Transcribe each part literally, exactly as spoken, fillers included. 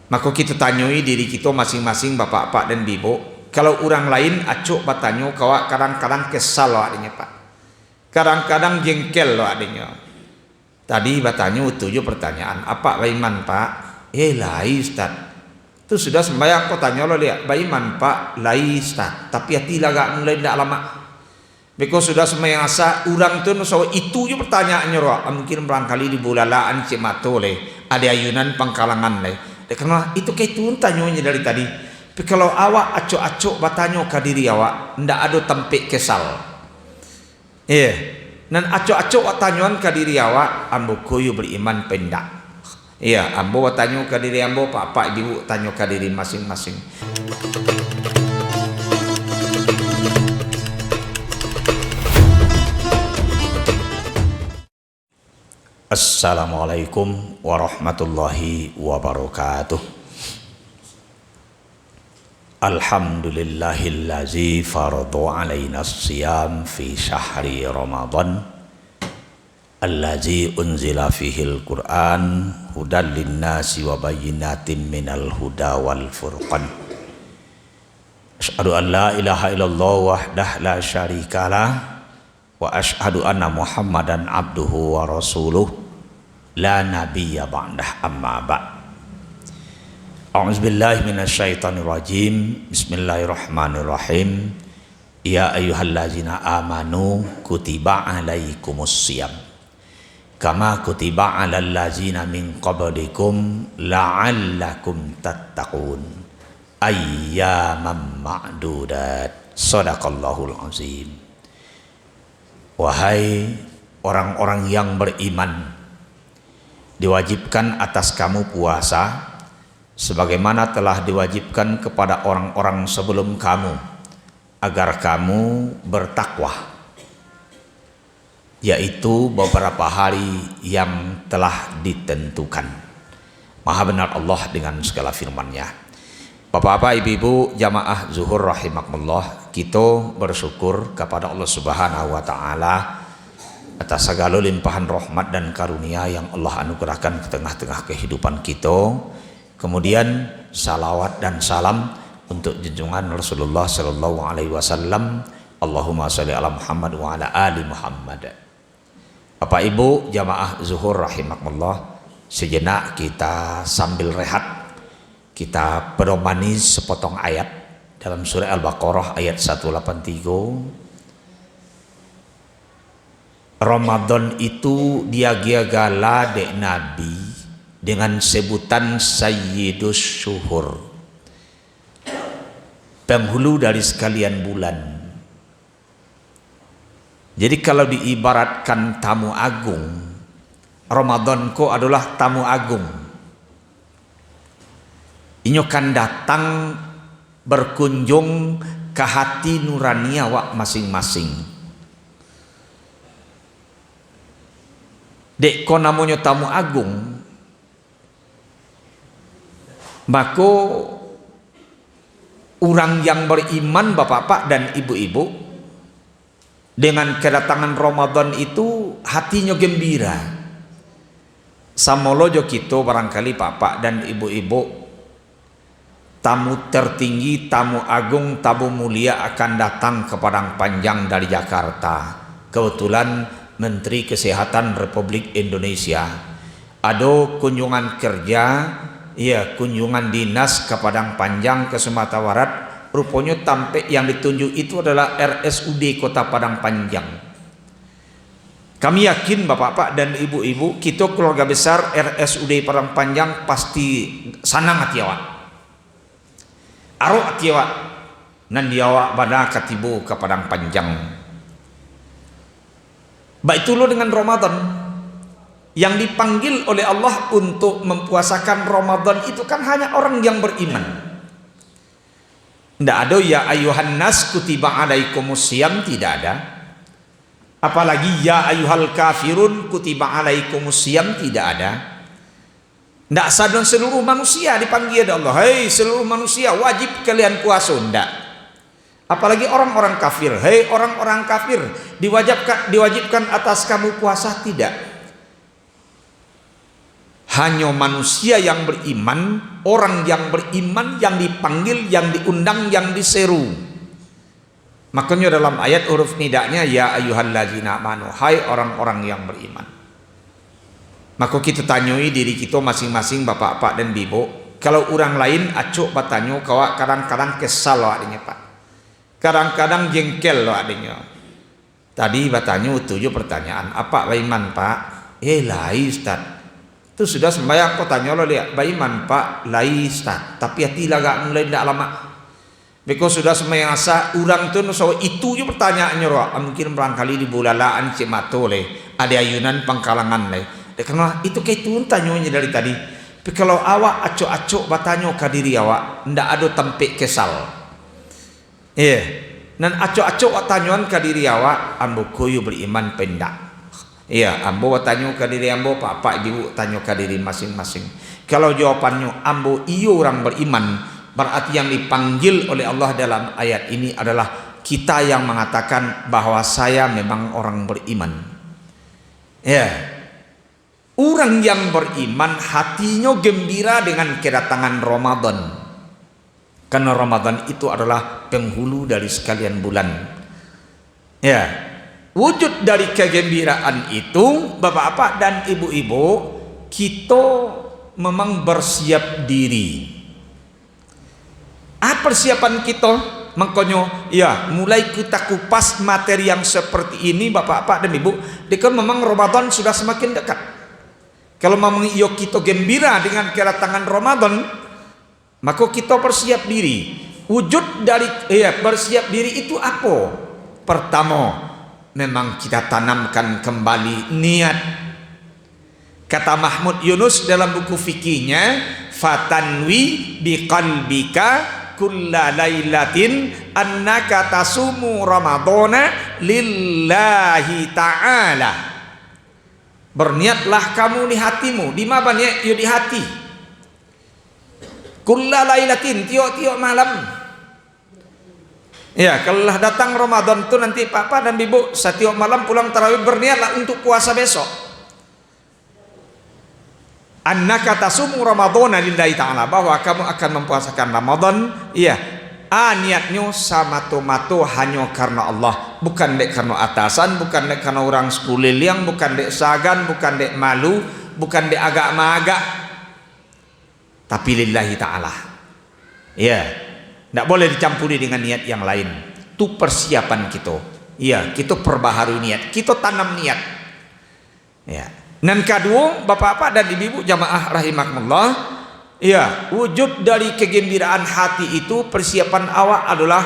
Mako, kito tanyoi diri kito masing-masing, bapak-bapak dan ibu-ibu, kalau urang lain acok batanyo ka awak, kadang-kadang kesal awak denyo, Pak. Kadang-kadang jengkel awak denyo. Tadi batanyo tu jo pertanyaan, "Apak baiman, Pak?" "Eh, lai, Ustaz." Tu sudah sembahyang ko tanyo lo liak, "Baiman, Pak?" "Lai, Ustaz, tapi ati lah agak mulai ndak lamak." Beko sudah sembahyang asa, urang tu nuso itu jo pertanyaannyo ro, mungkin barangkali dibulalaan cek mato leh, ado ayunan pangkalangan leh. Dek karano itu ka itu tanyonyo dari tadi. Tapi kalau awak acok-acok batanyo ka diri awak, ndak ado tampek kesal. Iyo. Nan acok-acok wak tanyoan ka diri awak, "Ambo ko yo bariman apo indak?" Iyo, ambo batanyo ka diri ambo, apak-apak, ibu-ibu tanyo ka diri masing-masing. Assalamualaikum warahmatullahi wabarakatuh. Alhamdulillahillazi faradha alaina siyam fi syahri Ramadan, allazi unzila fihil Qur'an hudan linnasi wa bayyinatin minal huda wal furqan. Asyhadu an la ilaha illallah wahdah la syarikalah, wa asyhadu anna Muhammadan abduhu wa rasuluh, la nabiyya ba'dah, amma ba'd. A'udzubillahi minasyaitonirrajim. Bismillahirrahmanirrahim. Ya ayyuhallazina amanu kutiba alaikumus siyam kama kutiba alal lazina min qablikum la'allakum tattaqun. Ayyaman ma'dudat. Sadaqallahul azim. Wahai orang-orang yang beriman, diwajibkan atas kamu puasa, sebagaimana telah diwajibkan kepada orang-orang sebelum kamu, agar kamu bertakwa, yaitu beberapa hari yang telah ditentukan. Maha benar Allah dengan segala firman-Nya. Bapak-bapak, ibu-ibu, jamaah zuhur rahimakumullah, kito bersyukur kapada Allah Subhanahu wa Ta'ala atas sagalo limpahan rahmat dan karunia yang Allah anugerahkan ke tengah-tengah kehidupan kito. Kemudian, salawat dan salam untuk junjungan Rasulullah sallallahu alaihi wasallam. Allahumma shalli ala Muhammad wa ala ali Muhammad. Bapak Ibu jamaah zuhur rahimakumullah, sejenak kita sambil rehat, kita pedomani sepotong ayat dalam surah Al-Baqarah ayat satu lapan tiga. Ramadan itu diagiah gala dek Nabi dengan sebutan Sayyidus Syuhur, penghulu dari sekalian bulan. Jadi, kalau diibaratkan tamu agung, Ramadan ko adolah tamu agung. Inyo kan datang berkunjung ka hati nurani awak masing-masing. Dek ko namonyo tamu agung, mako urang yang beriman, bapak-bapak dan ibu-ibu, dengan kedatangan Ramadan itu, hatinyo gembira. Samolo jo kito barangkali, bapak dan ibu-ibu, tamu tertinggi, tamu agung, tamu mulia akan datang ke Padang Panjang dari Jakarta. Kebetulan Menteri Kesehatan Republik Indonesia. Ado kunjungan kerja, iya, kunjungan dinas ka Padang Panjang, ka Sumatera Barat. Ruponyo tampek yang ditunjuk itu adalah R S U D Kota Padang Panjang. Kami yakin, bapak-bapak dan ibu-ibu, kito keluarga besar R S U D Padang Panjang pasti sanang ati awak. Arok ati awak, nan di awak bana ka tibo ka Padang Panjang. Baitu lo dengan Ramadan. Yang dipanggil oleh Allah untuk mempuasakan Ramadan itu kan hanya orang yang beriman. Ndak ado, "Ya ayyuhan nas kutiba alaikumus siyam," tidak ada. Apalagi, "Ya ayyuhal kafirun kutiba alaikumus siyam," tidak ada. Ndak sadang seluruh manusia dipanggil dek Allah, "Hei seluruh manusia, wajib kalian puaso." Ndak. Apalagi orang-orang kafir, "Hei orang-orang kafir, diwajibkan, diwajibkan atas kamu puasa." Tidak. Hanyo manusia yang beriman, orang yang beriman yang dipanggil, yang diundang, yang diseru. Makonyo dalam ayat huruf nidanya, "Ya ayyuhallazina amanu," hai orang-orang yang beriman. Mako kito tanyoi diri kito masing-masing, bapak-bapak dan ibu, kalau urang lain acok batanyo ka awak, kadang-kadang kesal awak denyo, Pak. Kadang-kadang jengkel awak denyo. Tadi batanyo tu jo pertanyaan, "Apak baiman, Pak?" "Eh, lai, Ustaz." Tu sudah sembahyang ko tanyo lo liak, "Baiman, Pak?" "Lai, Ustaz." Tapi ati lah agak mulai ndak lamak. Beko sudah sembahyang asa, urang tu nuso itu jo pertanyaannyo, roh. Ah, mungkin barangkali dibulalaan cek mato leh, ado ayunan pangkalangan leh. Dek karano itu ka itu tanyonyo dari tadi. Tapi kalau awak acok-acok batanyo ka diri awak, ndak ado tampek kesal. Iya. Nan acok-acok wak tanyoan ka diri awak, "Ambo ko yo beriman, pa indak?" Iya, ambo batanyo ka diri ambo, apak-apak ibu tanyo ka diri masing-masing. Kalau jawabannyo, "Ambo iyo urang beriman," berarti yang dipanggil oleh Allah dalam ayat ini adalah kita yang mengatakan bahwa saya memang orang beriman. Ya. Urang yang beriman hatinyo gembira dengan kedatangan Ramadan. Karena Ramadan itu adalah penghulu dari sekalian bulan. Ya, wujud dari kegembiraan itu, bapak-bapak dan ibu-ibu, kito memang bersiap diri. Ah, persiapan kito, mangkonyo, ya, mulai kita kupas materi yang seperti ini, bapak-bapak dan ibu, dek memang Ramadan sudah semakin dekat. Kalau memang iyo kito gembira dengan kedatangan Ramadan, mako kito bersiap diri. Wujud dari, ya, bersiap diri itu apo? Pertamo, memang kita tanamkan kembali niat. Kata Mahmud Yunus dalam buku fikihnya, "Fatanwi biqalbika kulla lailatin annaka tasumu ramadhana lillahi ta'ala." Berniatlah kamu di hatimu. Di ma baniat? Yo, di hati. Kulla lailatin, tiok-tiok malam. Ya, kalau lah datang Ramadan tu nanti, Pak-pak dan Ibu, satiok malam pulang tarawih, berniatlah untuk puasa besok. "Annaka tasumu Ramadhana lillahi ta'ala," bahwa kamu akan mempuasakan Ramadan, iya. Ah, niatnyo samato-mato hanyo karena Allah, bukan dek karena atasan, bukan dek karena urang sakuliliang, bukan dek sagan, bukan dek malu, bukan dek agak maagak. Tapi lillahi ta'ala. Ya. Ndak boleh dicampuri dengan niat yang lain. Tu persiapan kito. Ya, kito perbaharui niat, kito tanam niat. Ya. Nan kaduo, bapak-bapak dan ibu-ibu jamaah rahimakumullah, ya, wujud dari kegembiraan hati itu, persiapan awak adalah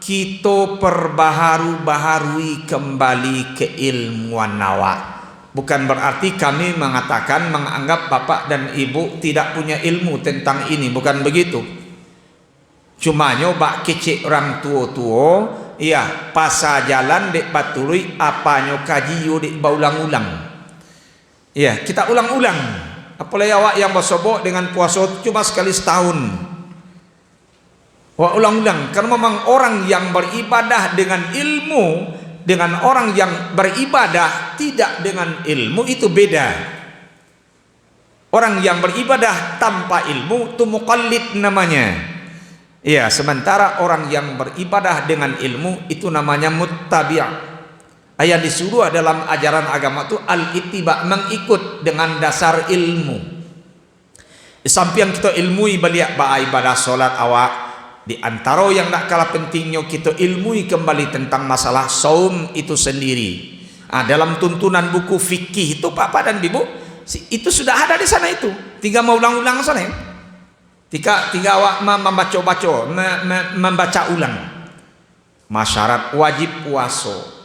kito perbaharu-baharui kembali keilmuan awak. Bukan berarti kami mengatakan, menganggap bapak dan ibu tidak punya ilmu tentang ini, bukan begitu. Cumanyo bak kecek urang tuo-tuo, iya, pasa jalan dek batuluik, apanyo kaji iyo dek baulang-ulang. Iya, kita ulang-ulang. Apolai awak yang basobok dengan puaso tu cuma sakali satahun. Awak ulang-ulang, karena memang orang yang beribadah dengan ilmu, dengan orang yang beribadah tidak dengan ilmu itu beda. Orang yang beribadah tanpa ilmu tu muqallid namanya. Iya, sementara orang yang beribadah dengan ilmu itu namanya muttabi'. Yang disuruh dalam ajaran agama tu al-ittiba', mengikut dengan dasar ilmu. Di sampiang kito ilmui baliak baa ibadah solat awak, di antaro yang ndak kalah pentingnyo kito ilmui kembali tentang masalah saum itu sendiri. Ah, dalam tuntunan buku fikih itu, Bapak dan Ibu, si-, itu sudah ada di sana itu. Tinggal maulang-ulang sajo. Tika-, tinggal awak ma-, mambaco-baco, ma-, ma-, mambaca ulang. Masyarat wajib puaso.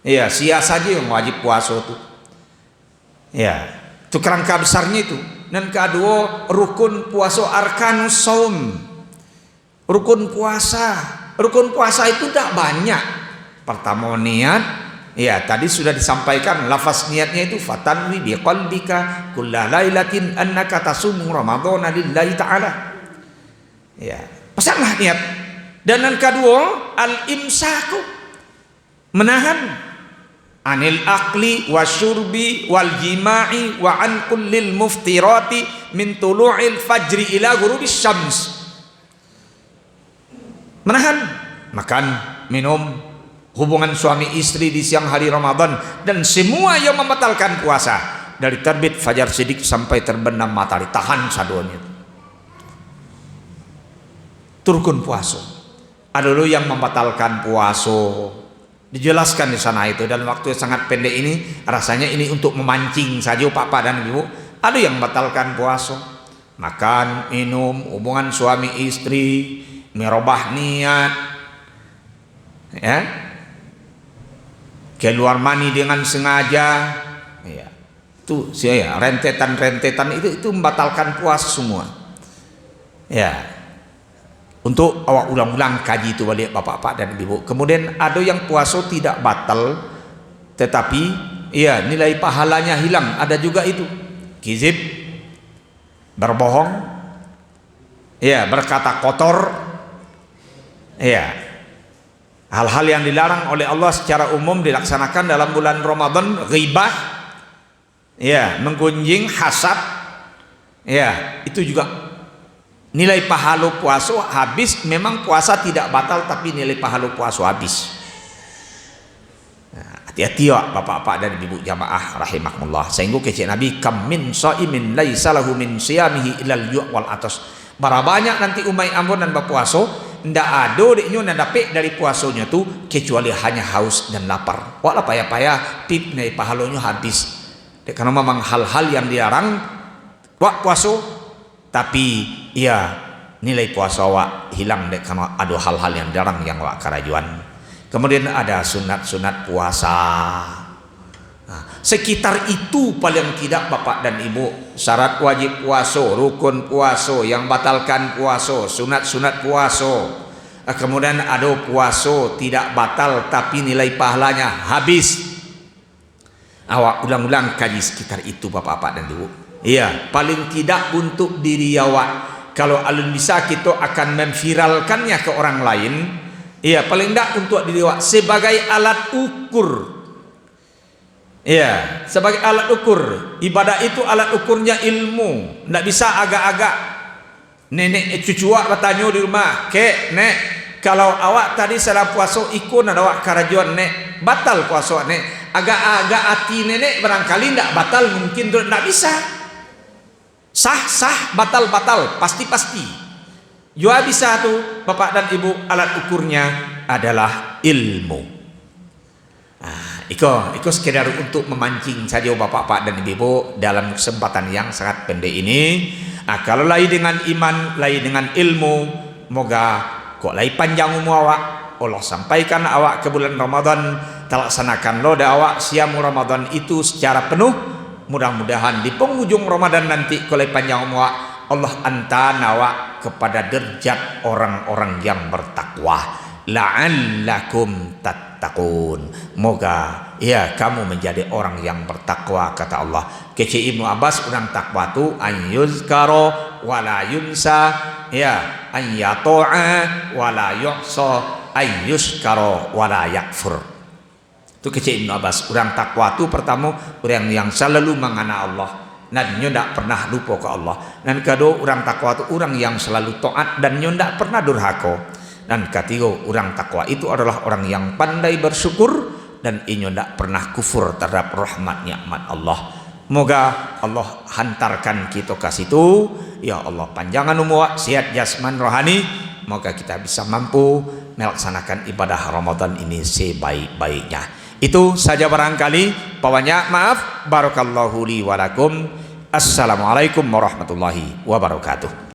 Iya, sia saja yang wajib puaso tu. Iya, tu kerangka besarnya itu. Nan kaduo, rukun puaso, arkanus saum. Rukun puasa. Rukun puasa itu dak banyak. Pertamo niat, ya tadi sudah disampaikan lafaz niatnya itu, "Fatanwi biqalbika kulla lailatin annaka tasumu ramadhana lillahi ta'ala." Ya, pasanglah niat. Dan yang kaduo, al-imsaku. Menahan. Anil akli wa syurbi wal jima'i wa an kullil muftirati min tulu'il fajri ila ghurubis syams. Menahan makan, minum, hubungan suami istri di siang hari Ramadan, dan semua yang membatalkan puasa dari terbit fajar sidik sampai terbenam matahari. Tahan sadonyo. Tu rukun puaso. Ado lo yang mambatalkan puaso. Dijelaskan di sana itu dalam waktu yang sangat pendek ini, rasanya ini untuk memancing saja, Pak-pak dan Ibu. Ado yang mambatalkan puaso. Makan, minum, hubungan suami istri, merubah niat, ya. Keluar mani dengan sengaja, ya. Tu, si-, ya, rentetan-rentetan itu, itu membatalkan puasa semua. Ya. Untuk awak ulang-ulang kaji tu baliak, Bapak-bapak dan Ibu. Kemudian, ado yang puaso tidak batal, tetapi, ya, nilai pahalanya hilang. Ada juga itu. Kizib, berbohong, ya, berkata kotor, ya. Hal-hal yang dilarang oleh Allah secara umum dilaksanakan dalam bulan Ramadan, ghibah, ya, menggunjing, hasad, ya, itu juga nilai pahalo puaso habis. Memang puasa tidak batal, tapi nilai pahalo puaso habis. Nah, hati-hati awak, Bapak-bapak dan Ibu jamaah rahimakumullah. Sahinggo kecek Nabi, "Kam min shaimin laisa lahu min siyamihi illal ju' wal atas." Bara banyak nanti umaik ambo nan bapuaso, ndak ado dek nyo nan dapek dari puasonyo tu, kecuali hanya haus dan lapar. Wak lah payah-payah, pip nilai pahalonyo habis. Dek karano mamang hal-hal yang dilarang, wak puaso, tapi, iya, nilai puaso awak hilang dek karano ado hal-hal yang dilarang yang awak karajoan. Kemudian ada sunat-sunat puasa. Nah, sekitar itu paling tidak, Bapak dan Ibu, syarat wajib puaso, rukun puaso, yang batalkan puaso, sunat-sunat puaso. Ah, kemudian ado puaso tidak batal, tapi nilai pahalanya habis. Awak ulang-ulang kaji sekitar itu, Bapak-bapak dan Ibu. Iya, paling tidak untuk diri awak. Kalau alun bisa, kito akan memviralkannya ke orang lain. Iya, paling tidak untuk diri awak sebagai alat ukur. Iya, sebagai alat ukur. Ibadah itu alat ukurnya ilmu. Ndak bisa agak-agak. Nenek cucu awak batanyo di rumah, "Kek, Nek, kalau awak tadi sadang puaso, iko nan awak karajoan, Nek, batal puaso, Nek." Agak-agak ati nenek barangkali ndak batal, mungkin tu ndak bisa. Sah, sah, batal, batal, pasti, pasti. Jua bisa tu, Bapak dan Ibu, alat ukurnya adalah ilmu. Ah, iko, iko sekedar untuk memancing sajo, Bapak-bapak dan Ibu-ibu, dalam kesempatan yang sangat pendek ini. Ah, kalau lai dengan iman, lai dengan ilmu, moga kok lai panjang umua awak, Allah sampaikan awak ka bulan Ramadan, talaksanakan lo dek awak siamu Ramadan itu secara penuh. Mudah-mudahan di pangujung Ramadan nanti, kok lai panjang umua, Allah antaan awak kepada derajat orang-orang yang bertakwa. La'allakum tattaqun. Moga, ya, kamu menjadi orang yang bertakwa, kata Allah. Kecek Ibnu Abbas, urang takwa tu an yuzkaro wa la yunsa, ya, an yato'a wa la yu'sa, an yuskaro wa la yakfur. Tu kecek Ibnu Abbas, urang takwa tu, partamo, urang yang salalu mangana Allah, nan nyo ndak pernah lupo ka Allah. Nan kaduo, urang takwa tu urang yang salalu taat, dan nyo ndak pernah durhako. Nan katigo, urang takwa itu adalah orang yang pandai bersyukur, dan inyo ndak pernah kufur terhadap rahmat nikmat Allah. Moga Allah hantarkan kito ka situ. Ya Allah, panjangan umua, sehat jasman rohani. Moga kita bisa mampu melaksanakan ibadah Ramadan ini sebaik-baiknya. Itu saja barangkali. Pabanyak maaf. Barakallahu li wa lakum. Assalamualaikum warahmatullahi wabarakatuh.